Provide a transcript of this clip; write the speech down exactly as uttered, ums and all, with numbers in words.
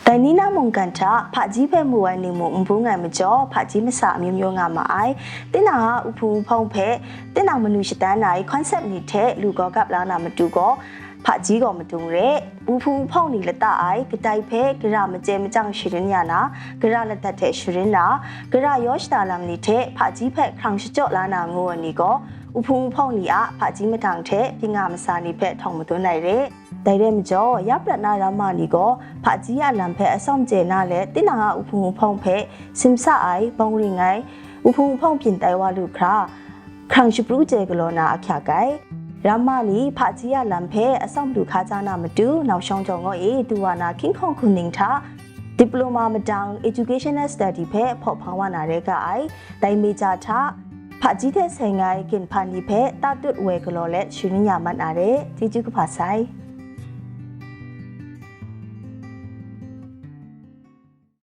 Dai ni na mungkan hta hpaji hpe mu ai ning mung n bung ai majaw, hpaji masa amyu myu nga ma ai. Tinang a uhpung uhpawng hpe tinang manu shadan ai concept ni hte lu gawgap la na matu gaw, hpaji gaw madung re. Uhpung uhpawng ni lata ai kadai hpe gara matsai machyang sharin ya na, gara ladat hte sharin na, gara yaw shada lam ni hte hpaji hpe hkrang shachyaw la na ngu ai ni gaw, uhpung uhpawng ni a hpaji madang hte byin nga masa ni hpe htawng madun ai re. Dai rai majaw, ya prat na ramma ni gaw hpaji a lam hpe atsawm chye na let, tinang a uhpung uhpawng hpe simsa ai, bawng ring ai, uhpung uhpawng byin tai wa lu hkra, hkrang shapru chye galaw na ahkyak ai. Ramma ni hpaji a lam hpe atsawm lu hkaja na matu, nau shawng jaw ngaw e du wa na hkinghkawng hkum ning hta, diploma madang educational study hpe hpaw hpang wa na rai ga ai. Dai major hta, hpaji hte seng ai ginhpan ni hpe tatut woi galaw let sharin ya mat na re. Chyeju kaba sai.